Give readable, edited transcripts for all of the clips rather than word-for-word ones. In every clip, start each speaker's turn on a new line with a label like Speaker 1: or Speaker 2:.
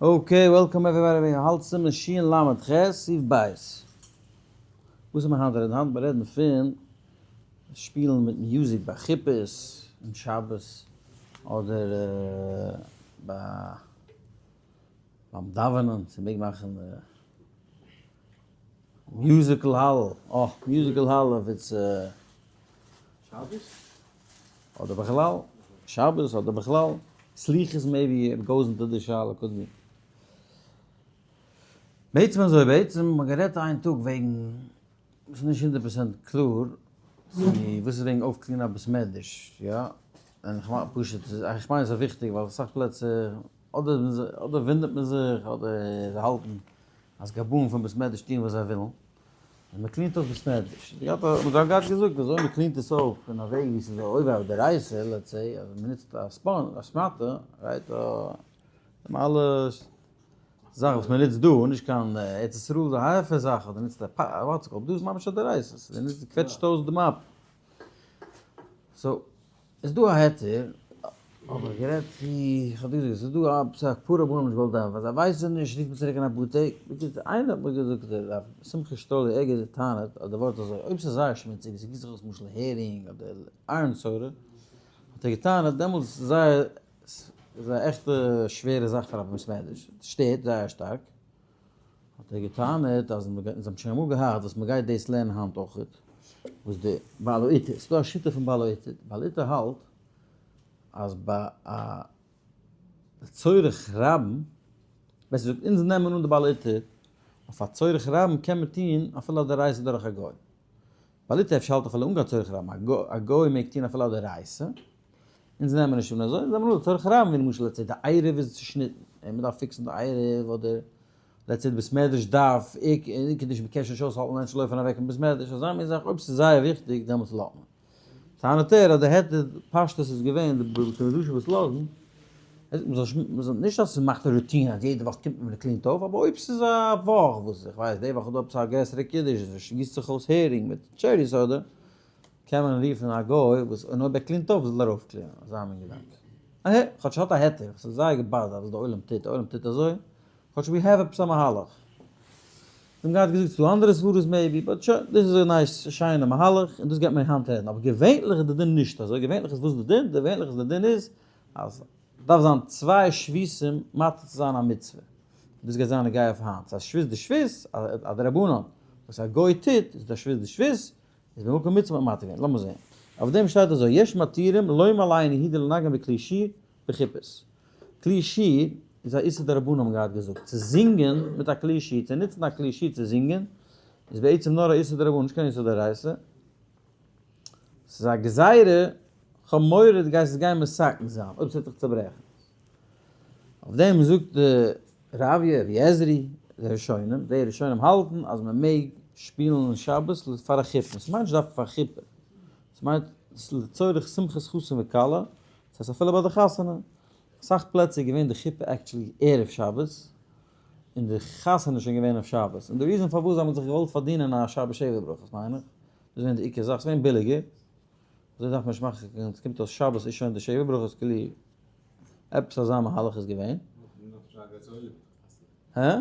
Speaker 1: Okay, welcome everybody, מיר האלט סימן שין למד ח', סעיף ב'. וואס איז מיר היינט רעדן? היינט מיר רעדן פון שפילן מיט music ביי חופות אום שבת אדער ביי ביים דאווענען, צו מעג מאכן musical הלל, אה, musical הלל אויף it's
Speaker 2: שבת?
Speaker 1: אדער בכלל, שבת אדער בכלל, סליחות maybe it goes into די שאלה could be. בעצם אזוי, בעצם האט מען גערעדט איין טאג וועגן, ס'איז נישט 100% קלאר, צו וואס איז וועגן אויפ clean א בית מדרש, יא? און כ'מיין פשוט, איך מיין עס איז וויכטיג ווייל אסאך פלעצער, אדער אדער וואונדערט מען זיך, אדער זיי האלטן אז גבאים פון בית מדרש טוען וואס זיי ווילן, און מען clean ט אויף בית מדרש. מען האט געהאט געזאגט אז אויב מען clean ט עס אויף אין א וועג ווי ס'איז א עובר אויף דאורייתא, let's say אז מען נוצט א sponge, א שמאטע, right, די אלע זאכן וואס מען נוצט דא, נישט קיין ארץ ישראל איז א הארפע זאך, אדער נוצט א what's called, דא איז ממש א דאורייתא, ס'איז קוועטשט אויס די mop. So, איז דא א היתר, האב איך גערעדט צו, איך האב דיר געזאגט, ס'איז דא א פסק פאר רבנים האבן נישט געוואלט דאווענען ווייל זיי ווייסן נישט, רופט מען צוריק אין א פאר טעג, בקיצור איינער האט מיר געזאגט דער רב שמחה שטראלער ער געטענה'ט אז די ווארט אזוי, אויב ס'איז זייער שמוציג, ס'גיסט זיך אויס למשל הערינג אדער iron soda, האט ער געטענה'ט דעמאלטס איז זייער, איז א עכטע שווערע זאך פאר א בית מדרש, ס'שטערט זייער שטארק. האט ער געטענה'ט אז מ'גייט, אונז האבן שוין אמאל געהאט וואס מ'גייט דאס לערנען היינט אויכעט, וואס די בעל העיטור, ס'דא א שיטה פון בעל העיטור, בעל העיטור האלט אז ביי א צורך רבים, בעסער געזאגט אונז נעמען אן די בעל העיטור, אויף א צורך רבים קען מען טון אפילו א דאורייתא דורך א גוי. בעל העיטור אפשר האלט אפילו אן קיין צורך רבים, א גוי מעג טון אפילו א דאורייתא, אונז נעמען נישט אן אזוי, אונז נעמען אן לצורך רבים, ווי למשל let's say די עירוב איז צושניטן, און מען דארף fix ן די עירוב, אדער let's say די בית מדרש דארף, קידוש מען קען שוין נישט אויסהאלטן מענטשן לויפן אוועק פון בית מדרש, אזא מין זאך, אויב ס'איז זייער וויכטיג דעמאלטס לאזט מען. טענה'ט ער אז די היתר פשטות איז געווען די בתי מדרשים וואס לאזן, מ'זאל נישט אז ס'מאכט א routine אז יעדע וואך קומט מען און clean ט אויף, אבער אויב ס'איז א וואך וואס איך ווייס די וואך איז דא עפעס א גרעסערע קידוש, עס גיסט זיך אויס הערינג מיט cherry soda, קען מען רופן א גוי וואס און אויב ער clean ט אויף זאל ער אויפ clean ען, אזא מין געדאנק. אהה, כאטש האט א היתר, ס'איז זייער גע bother ט וואס די עולם טוט, די עולם טוט אזוי, כאטש we have עפעס א מהלך. זיי האבן געהאט געזאגט ס'דא אנדערע סברות maybe, but שוין, דאס איז א nice שיינע מהלך, און דאס גייט מען היינט רעדן, אבער געווענליך איז די דין נישט אזוי, געווענליך איז וואס די דין? געווענליך איז די דין איז אז דארף זיין צוויי שביתים מתיר צו זיין א מצוה, דאס גייט זיין נוגע אויף היינט, ס'איז א שבות דשבות, א דרבנן וואס א גוי טוט איז א שבות דשבות, איז במקום מצוה האט מען מתיר געווען, לאמיר זעהן. אויף דעם שטייט אזוי, יש מתירים לומר לאינו יהודי לנגן בכלי שיר בחופות. כלי שיר איז א איסור דרבנן האבן געהאט געזאגט, צו זינגען מיט א כלי שיר, צו נוצן א כלי שיר צו זינגען, איז בעצם נאר א איסור דרבנן, נישט קיין איסור דאורייתא. ס'איז א גזירה, כ'האב מורא דו גייסט עס גיין מתקן זיין, אויב ס'וועט זיך צוברעכן. אויף דעם זאגט די רביה רבי עזרי, די ראשונים, די ראשונים האלטן אז מען מעג שפילן שבת פאר א חופה, ס'מיינט נישט דווקא פאר חופה, ס'מיינט לצורך שמחת חתן וכלה, ס'הייסט אפילו ביי די חתונה, אסאך פלעצער איז געווען די חופה actually ערב שבת, און די חתונה איז שוין געווען אויף שבת, און די reason פארוואס זיי האבן זיך געוואלט פארדינען א שבת שבע ברכות מיין איך, דאס איז געווען די עיקר זאך, ס'איז געווען ביליגער, אזוי דארף מען נישט מאכן, ס'קומט אויס שבת איז שוין די שבע ברכות כאילו עפעס אזא מהלך איז געווען. הא?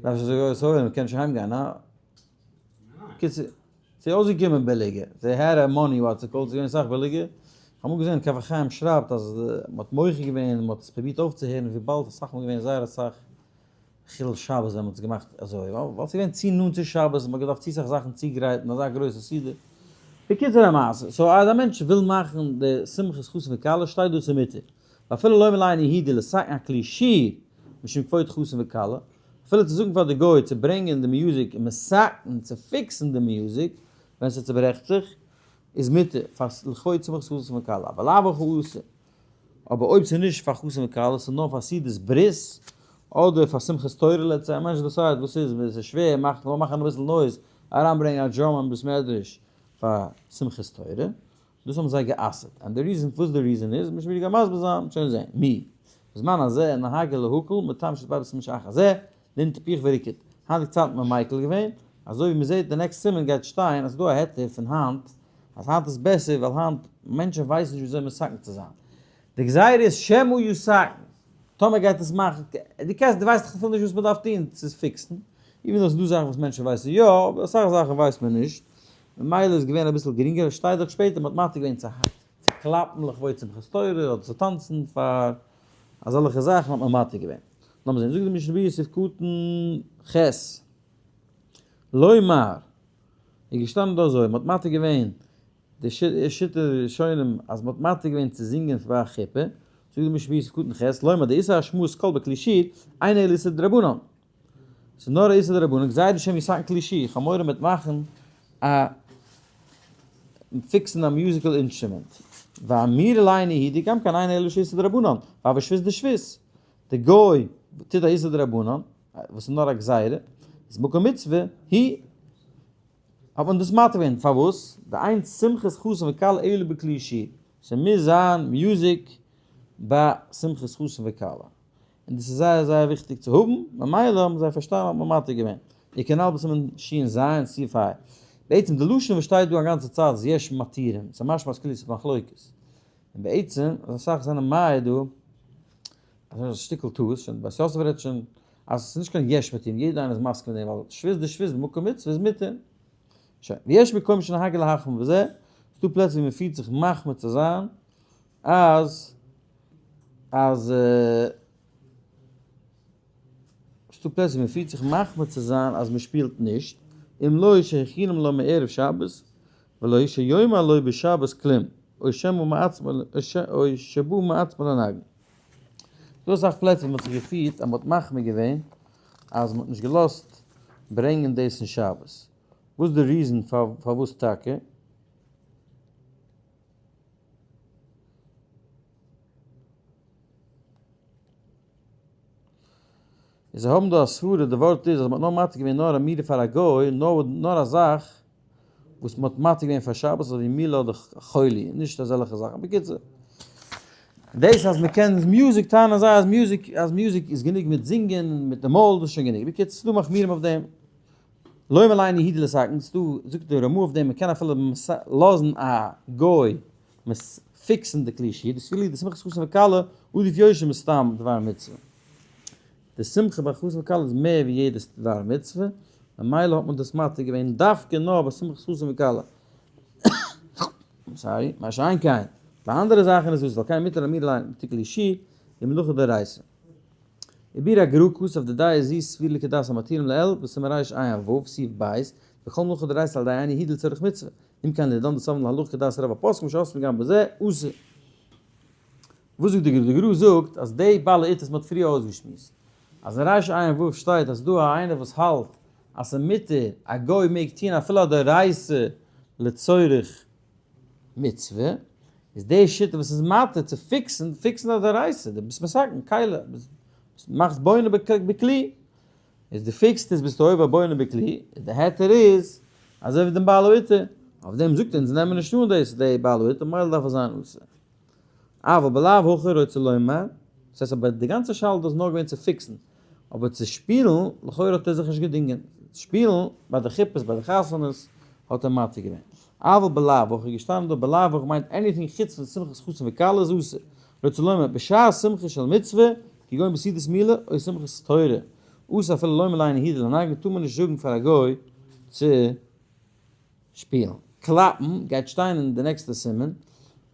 Speaker 1: דארף נישט אזוי גרויס עולם, מ'קען נישט אהיים גיין, הא? קיצור, ס'איז אויסגעקומען ביליגער, זיי had a money what's it called, ס'איז געווען אסאך ביליגער, כ'האב אמאל געזען כף החיים שרייבט אז מ'האט מוחה געווען, מ'האט עס פרובירט אויפצוהערן וויבאלד אסאך מאל געווען זייער אסאך חילול שבת ווען מ'האט עס געמאכט אזוי, ווייל ס'איז געווען צו נאנט צו שבת און מ'האט געדארפט צו סאך זאכן צוגרייטן אזא גרויסע סעודה. בקיצור המעשה, so אז א מענטש וויל מאכן די שמחת חתן וכלה שטייט דא ס'איז מותר, ואפילו לומר לאינו יהודי לתקן הכלי שיר משום כבוד חתן וכלה, אפילו צו זאגן פאר די גוי צו ברענגען די music און מתקן צו fix ן די music ווען ס'צוברעכט זיך, איז מותר, פאר לכבוד שמחת חתן וכלה, אבל לאו הכי אסור. אבער אויב ס'איז נישט פאר חתן וכלה, ס'איז נאר פאר סעודת ברית, אדער פאר שמחת תורה let's say, א מענטש decide וואס איז, מיר איז שווער, מאך, לאמיר מאכן אביסל noise, אריינברענגען א drum אין בית מדרש פאר שמחת תורה, דאס האבן זיי גע'אסר'ט, and די reason וואס די reason איז, מ'נישט מיר מסביר זיין, מ'וועט שוין זען, מי, בזמן הזה נהגו להקל, מטעם שתפארת שמש אחר זה, דין תפיח וריקוד, היינטיגע צייט האט מען מיקל געווען, אזוי ווי מ'זעט די next סימן גייט שטיין אז ס'דא א היתר פון היינט, אז היינט איז בעסער ווייל היינט מענטשן ווייסן נישט וויאזוי מתקן צו זיין. די גזירה איז שמא יתקן. טאמער גייט עס מאכן, דו קענסט, דו ווייסט דאך אפילו נישט וואס מען דארף טון צו עס fix ן, even though ס'איז דא זאכן וואס מענטשן ווייסן יא, אבער אסאך זאכן ווייסט מען נישט, ממילא איז געווען אביסל גרינגער, שטייט דארט שפעטער מען האט מתיר געווען צו קלאפן לכבוד שמחת תורה אדער צו טאנצן פאר אזעלכע זאכן האט מען מתיר געווען. לאמיר זען, זאגט די משנה ברורה סעיף קטן ח', לומר, איז געשטאנען דא אזוי, מען האט מתיר געווען די שיטה ראשונים אז מען האט מתיר געווען צו זינגען פאר א חופה, זאגט די משנה ברורה סעיף קטן ח', לומר דאיסור השמעת קול בכלי שיר, אינו אלא איסור דרבנן. ס'איז נאר א איסור דרבנן, גזירה שמא יתקן כלי שיר, איך האב מורא מ'וועט מאכן א fix ן א musical instrument. ואמירה לאינו יהודי גם כן אינו אלא איסור דרבנן, והוי שבות דשבות. די גוי טוט א איסור דרבנן, וואס איז נאר א גזירה, איז מקום מצוה היא, האט מען דאס מתיר געווען, פארוואס? דאין שמחת חתן וכלה אלא בכלי שיר, ס'מוז זיין music ביי שמחת חתן וכלה, און דאס איז זייער זייער וויכטיג צו האבן, ממילא האבן זיי פארשטאנען האט מען מתיר געווען, וכנ"ל בסימן ש"ז סעיף ה. בעצם די לשון וואס שטייט דא א גאנצע צייט איז יש מתירים, ס'איז משמע אז כאילו ס'איז מחלוקת, און בעצם אז אסאך זענען מעיד דא אז ס'איז א שטיקל טעות, שוין בית יוסף רעדט שוין אז ס'איז נישט קיין יש מתירים, יעדער איינער איז מסכים מיט דעם ווייל שבות דשבות במקום מצוה איז מותר. שוין, ויש מקום שנהגו להחמיר בזה, ס'דא פלעצער ווי מ'פירט זיך מחמיר צו זיין אז אז ס'דא פלעצער ווי מ'פירט זיך מחמיר צו זיין אז מ'שפילט נישט, אם לא שהכינם לו מערב שבת, ולא שיאמר לו בשבת כלום, או שמא מעצמו או שבא מעצמו לנגן. ס'דא אסאך פלעצער ווי מ'האט זיך געפירט אז מ'האט מחמיר געווען אז מ'האט נישט געלאזט ברענגען דאס אין שבת. וואס איז די reason פארוואס טאקע? און זיי האבן דא א סברה, די ווארט איז אז מ'האט נאר מתיר געווען נאר אמירה פאר א גוי, נאר א זאך וואס מ'האט מתיר געווען פאר שבת אזוי ווי מילה אדער חולי, נישט אזעלכע זאכן. בקיצור, דאס אז מ'קען music טענה'ן זיי אז music אז music איז גענוג מיט זינגען מיט די מויל דאס איז שוין גענוג. בקיצור, ס'דא מחמירים אויף דעם. לא מליין יהודי לתקן, ס'דא זאגט די רמ"א אויף דעם מ'קען אפילו לאזן א גוי fix ן די כלי שיר, דאס פיל איך די שמחת חתן וכלה עדיף יותר מסתם דבר מצוה. די שמחה ביי חתן וכלה איז מער ווי יעדע דבר מצוה, ממילא האט מען דאס מתיר געווען דווקא נאר ביי שמחת חתן וכלה. sorry, מה שאין כן ביי אנדערע זאכן איז אסור, ועל כן מותר לאמירה לאינו בכלי שיר ומלאכה דאורייתא. וביאור הגר"א כתב דדעה זו סבירא כדעת המתירים לעיל בסימן רע"ו סעיף ב', וכל מלאכה דאורייתא על ידי אינו יהודי לצורך מצוה, אם כן לדידן דסוברין להלכה כדעת רוב הפוסקים שאוסרים גם בזה, אסור. וואס זאגט די גר"א? די גר"א זאגט אז די בעלי עיטות מ'האט פריער אויסגעשמועסט אז אין רע"ו שטייט אז ס'דא א איינער וואס האלט אז ס'מותר א גוי מעג טוהן אפילו א דאורייתא לצורך מצוה, איז די שיטה וואס איז מתיר צו fix ן, fix ן א דאורייתא, דו ביסט מתקן כלי, מאכסט בונה בכלי, איז דו fix סט עס ביסטו עובר בונה בכלי, איז די היתר איז אזוי ווי דעם בעל העיטור, אויף דעם זאגט ער אונז נעמען נישט אן דאס די בעל העיטור ממילא דארף עס זיין אסור. אבל בלאו הכי רוצה לומר, דאס הייסט אבער די גאנצע שאלה דא איז נאר געווען צו fix ן, אבער צו שפילן, לכאורה האט ער זיך נישט געדינגען, שפילן ביי די חופות ביי די חתונות האט ער מתיר געווען. אבל בלאו הכי געשטאנען דא בלאו הכי מיינט anything חוץ פון שמחת חתן וכלה איז אסור. רוצה לומר, בשעת שמחה של מצוה, כגון בסעודת מילה או שמחת תורה, אסור אפילו לומר לאינו יהודי לנגן טאר מען נישט זאגן פאר א גוי צו שפילן. קלאפן גייט שטיין אין די נעקסטע סימן,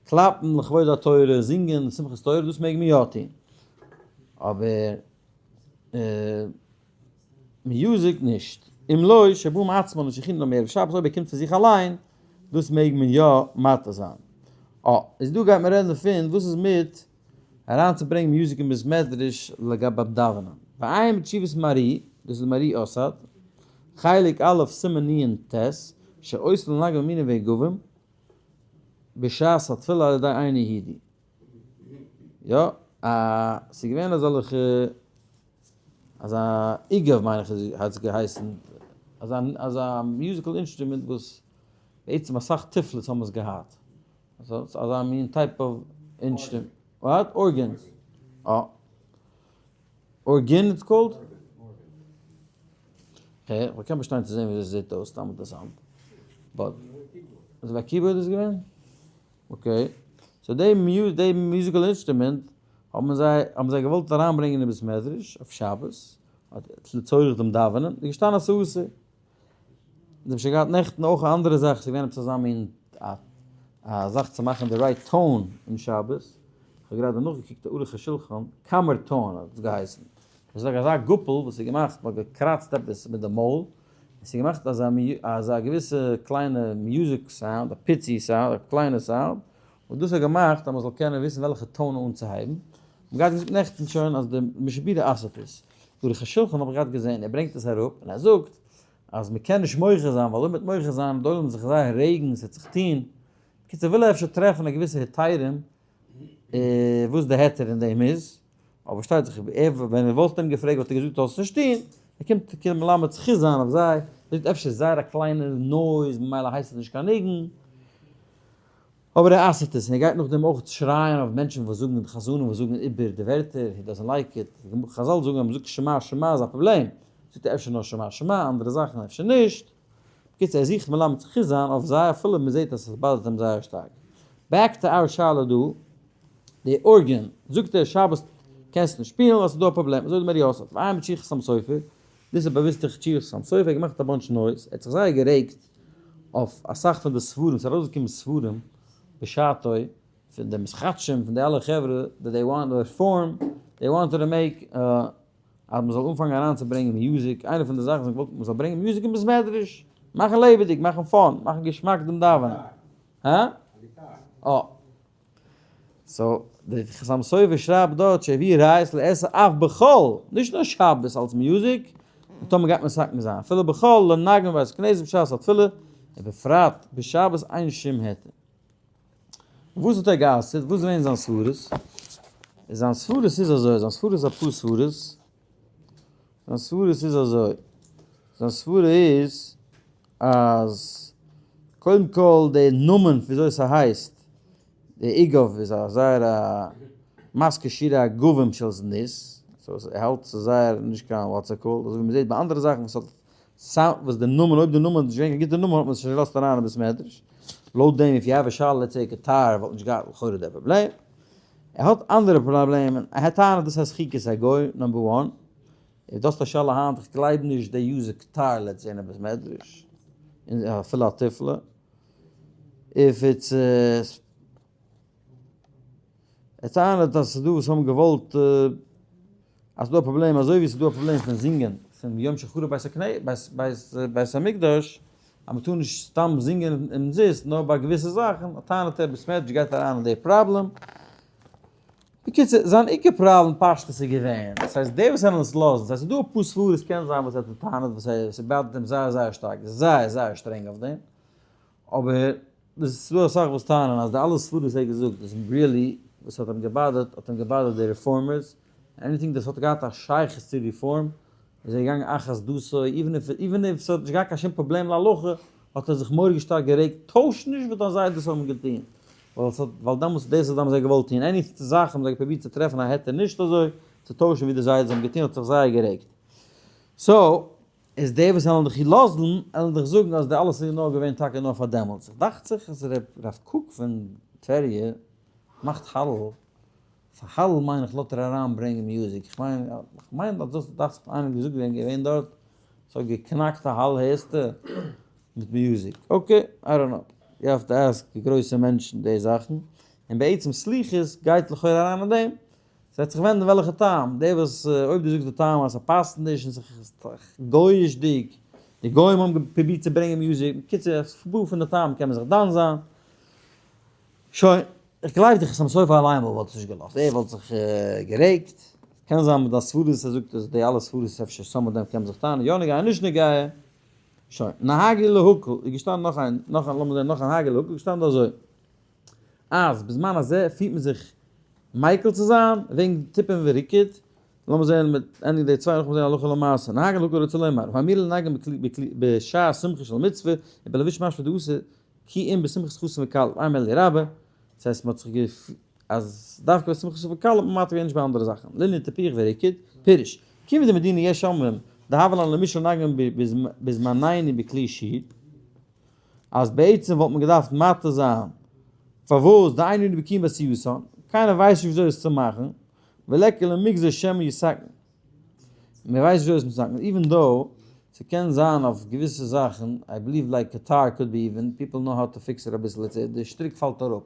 Speaker 1: קלאפן לכבוד התורה, זינגען שמחת תורה, דאס מעג מען יא טון, אבער music נישט. אם לא שבא מעצמו שהכינו לו מערב שבת, אויב ער קומט פון זיך אליין, דאס מעג מען יא מתיר זיין. אה, איז דא גייט מען רעדן פון וואס איז מיט אריינצוברענגן music אין בית מדרש לגבי דאווענען. ועיין בתשובת מהרי"י, דאס איז מהרי"י אסאד, חלק א' סימן נ"ט, שאוסר לנגן במינים ואגבים בשעת התפילה על ידי אינו יהודי. יא, א, ס'איז געווען אזעלכע, אזא איגב מיין איך האט עס געהייסן, אזא אזא musical instrument וואס בעצם אסאך תיפלות האבן עס געהאט. אזא מין type of instrument. What? Organs. אה. Organ it's called? Okay, איך קען באשטיין צו זען ווי עס זעט אויס, סתם אינטערעסאנט. But, אזוי ווי א keyboard איז געווען? Okay. So די musical instrument. האבן זיי האבן זיי געוואלט אריינברענגען אין בית מדרש אויף שבת, לצורך דעם דאווענען, איז געשטאנען אז ס'איז אסור. זיי האבן שוין געהאט נעכטן אויך א אנדערע זאך, ס'איז געווען עפעס אזא מין א זאך צו מאכן די right tone אום שבת, איך האב גראדע נאכגעקוקט די ערוך השולחן, קאמערטאן האט עס געהייסן, דאס איז אזא גאפל וואס איז געמאכט, מ'האט געקראצט עפעס מיט די מויל, און ס'איז געמאכט אזא אזא געוויסע קליינע music sound, א פיצי sound, א קליינע sound, און דאס האט געמאכט אז מ'זאל קענען וויסן וועלכע tone אנצוהייבן. מ'האט געהאט געזאגט נעכטן שוין אז די משנה ברורה אסר'ט עס. ערוך השולחן האב איך געהאט געזען, ער ברענגט עס אראפ און ער זאגט אז מ'קען נישט מוחה זיין, ווייל אויב מ'וועט מוחה זיין וועט די עולם זיך זייער רעגן, ס'וועט זיך טון. בקיצור וויל ער אפשר טרעפן א געוויסע היתרים וואס די היתר אין דעם איז, אבער שטייט זיך ער ווען ער וואלט אים געפרעגט וואלט ער געזאגט זאלסט נישט טון, ער קומט כאילו מלמד זכות זיין אויף זיי, ער זאגט אפשר איז זייער א קליינע noise ממילא הייסט עס נישט קיין ניגון, אבער ער אסר'ט עס און ער גייט נאכדעם אויך שרייען אויף מענטשן וואס זאגן די חזנים וואס זאגן איבער די ווערטער, he doesn't like it, חזל זאגן אז מ'זאגט שמע שמע איז א פראבלעם, זאגט ער אפשר נאר שמע שמע, אנדערע זאכן אפשר נישט. בקיצור ער זוכט מלמד זכות זיין אויף זיי אפילו מען זעט אז עס bother ט אים זייער שטארק. back to our שאלה דא, די organ, זאגט ער שבת קענסט נישט שפילן ווייל ס'איז דא א פראבלעם, אזוי די מרי יוסף, ועיין בתשובת חתם סופר, דאס איז באוויסט דורך תשובת חתם סופר, ער האט געמאכט א bunch noise, ער האט זיך זייער גערעגט אויף אסאך פון די ספרים, ס'איז ארויסגעקומען ספרים בשעתו פון די מתחדשים פון די אלע חברה that they want reform, they wanted to make אז מען זאל אנפאנגען אריינצוברענגען music, איינע פון די זאכן וואס געוואלט מען זאל ברענגען music אין בית מדרש, מאכן לעבעדיג, מאכן fun, מאכן געשמאק דעם דאווענען. הא? אה. so, די חתם סופר שרייבט דארט שהביא ראיות לאסור אף בחול, נישט נאר שבת אלס music, און טאמער גייט מען מתקן זיין אפילו בחול לנגן בבית הכנסת בשעת התפילה, ובפרט בשבת אין שום היתר. וואס האט ער גע'אסר'ט? וואס זענען זיין סברות? זיין סברות איז אזוי, זיין סברות איז אפאר סברות, זיין סברות איז אזוי, זיין סברה איז אז קודם כל די נאמען וויאזוי ס'הייסט, די איגוב איז א זייער א מזכיר שירי עגבים של זנות, so ער האלט ס'איז זייער נישט קיין what's it called, אזוי ווי מ'זעט ביי אנדערע זאכן וואס האט sound וואס די נאמען אויב די נאמען איז נישט געווען קיין גוטע נאמען האט מען עס נישט געלאזט אריין אין בית מדרש, לויט דעם if you have a שאלה let's say גיטאר וואלט נישט געהאט לכאורה די פראבלעם, ער האט אנדערע פראבלעמען, ער טענה'ט דאס הייסט חיקת הגוי number one, אויב דו האסט א שאלה היינט איך גלייב נישט they use a guitar let's say אין א בית מדרש, און אפילו א תיפלה, if it's ער טענה'ט אז ס'איז דא וואס האבן געוואלט אז ס'דא א פראבלעם אזוי ווי ס'איז דא א פראבלעם פון זינגען פון יום שחרב בית המקדש אז מ'טאר נישט סתם זינגען אומזיסט נאר ביי געוויסע זאכן טענה'ט ער בית מדרש גייט אריין אין די פראבלעם. בקיצור זיין עיקר פראבלעם פשטות איז געווען דאס הייסט די וואס וועלן עס לאזן דאס הייסט ס'איז דא אפאר סברות קען זיין וואס ער האט געטענה'ט וואס ס' bother ט אים זייער זייער שטארק זייער זייער שטרענג אויף דעם אבער דאס איז דא אסאך וואס טענה'ן אז די אלע סברות וואס ער האט געזאגט איז really וואס האט אים גע bother ט האט אים גע bother ט די רעפארמערס, anything דאס האט געהאט א שייכות צו רעפארם איז ער געגאנגען אחת דתו, even if ס'האט נישט געהאט קיין שום פראבלעם להלכה האט ער זיך מורא'דיג שטארק גערעגט טויש נישט וואס דיין זיידעס האבן געטון ווייל ס'האט ווייל דעמאלטס דאס האבן זיי געוואלט טון any זאך האבן זיי געפרובירט צו טרעפן א היתר נישט אזוי צו טוישן ווי די זיידעס האבן געטון האט זיך זייער גערעגט so איז די וואס וועלן דיך לאזן וועלן דיך זאגן אז די אלעס איז נאר געווען טאקע נאר פאר דעמאלטס. דאכט זיך אז רב קוק פון טבריה מאכט הלל, פאר הלל מיין איך לאזט ער אריין ברענגען music, איך מיין איך מיין אז דאס דאכט זיך איינער געזאגט ווען געווען דארט, ס'האט געקנאקט א הלל הערסטע מיט music, okay I don't know, you have to ask די גרויסע מענטשן די זאכן, און בעצם סליחות גייט לכאורה אריין אין דעם, ס'וועט זיך ווענדן וועלכע טעם, די וואס אויב דו זאגסט די טעם אז ס'פאסט נישט און ס'איז גוי'איש'דיג, די גוים האבן פרובירט צו ברענגען music, בקיצור אפאר פון די טעמים קען מען זיך דן זיין. שוין, איך גלייב דיך חתם סופר אליין וואלט עס נישט געלאזט, ער וואלט זיך גערעגט, קען זיין מיט די סברות ער זאגט אז די אלע סברות אפשר some of them קען מען זיך טענה'ן יא נוגע נישט נוגע. שוין, נהגו להקל איז געשטאנען נאך איין, נאך איין, לאמיר זען נאך א נהגו להקל איז געשטאנען דא אזוי. אז בזמן הזה פירט מען זיך מיקל צו זיין וועגן תופים וריקוד, לאמיר זען מיט ענדיגן די צוויי נאכדעם זען הלכה למעשה, נהגו להקל רוצה לומר, האמירה לנגן בכלי בשעת שמחה של מצוה ובלבוש משמע דאסור כי אם בשמחת חתן וכלה, ועיין באליה רבה, דאס הייסט מען האט זיך געפ אז דווקא ביי שמחת חתן וכלה האט מען מתיר געווען נישט ביי אנדערע זאכן, לענין תפוח וריקוד, פירוש, כיוון דמדינה יש אומרים דהוה לן למישל נגן בזמנינו בכלי שיר, אז בעצם וואלט מען געדארפט מתיר זיין, פארוואס דאין אנו בקיאים בעשייתן, קיינער ווייסט נישט וויאזוי עס צו מאכן, וליכא למיגזר שמא יתקן. מען ווייסט נישט ווי אזוי עס מתקן, even though ס'קען זיין אויף געוויסע זאכן, I believe like guitar could be even, people know how to fix it אביסל, let's say די שטריק פאלט אראפ,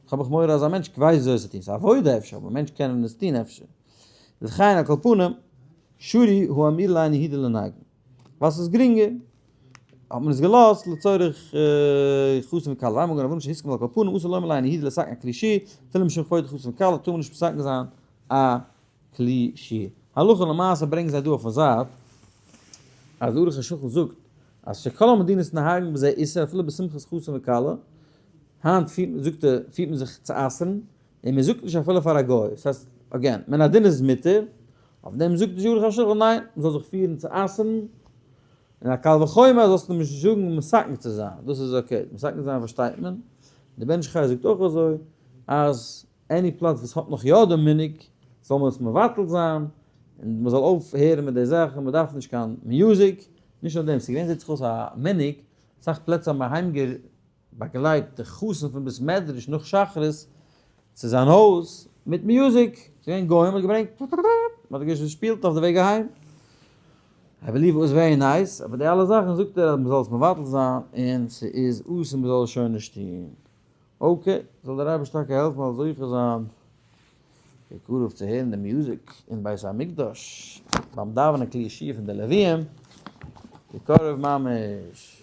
Speaker 1: כ'האב איך מורא אז א מענטש ווייסט וויאזוי עס צו טון, ס'איז א עבודה אפשר, אבער מענטש קענען עס טון אפשר. וכן על כל פנים, שרי הוא אמיר לעין יהודה לנגן. ווייל ס'איז גרינגער, האט מען עס געלאזט לצורך חתן וכלה. ווייל מגן אברהם שהסכים על כל פנים, אסור לומר לעין יהודה לסכן כלי שיר, אפילו משום כבוד חתן וכלה, טאר מען נישט מסכן זיין א כלי שיר. הלכה למעשה ברענגן זיי דא אויפן זייט, אז די ערוך השולחן זאגט אז שכל המדינות נוהגין בזה איסור אפילו בשמחת חתן וכלה, היינט פירט מען, זאגט ער, פירט מען זיך צו אסר'ן, און מען זאגט נישט אפילו פאר א גוי, עס הייסט, again, מן הדין איז מותר, אויף דעם זאגט נישט ערוך השולחן ניין, מען זאל זיך פירן צו אסר'ן, און א קל וחומר זאלסטו נישט זאגן מתקן צו זיין, דאס איז okay, מתקן זיין פארשטייט מען, דער בן איש חי זאגט אויך אזוי, אז any פלאץ וואס האט נאך יא די מנהג, זאל מען עס מבטל זיין, און מען זאל אויפהערן מיט די זאכן, מען דארף נישט קיין music, נישט נאר דעם, ס'איז געווען זעט זיך אויס א מנהג, אסאך פלעצער האבן אהיים באגלייט די חתן פון בית מדרש נאך שחרית צו זיין הויז מיט music, ס'איז געווען גוים, מ'האט געברענגט מ'האט געשפילט אויף די וועג אהיים, I believe it was very nice, אבער די אלע זאכן זאגט ער אז מ'זאל עס מבטל זיין און ס'איז אסור מ'זאל עס שוין נישט טון. okay, זאל דער אייבערשטער טאקע העלפן מ'זאל זוכה זיין בקרוב צו הערן די music אין בית המקדש ביים דאווענען קריאת שיר פון די לוויים, בקרוב ממש.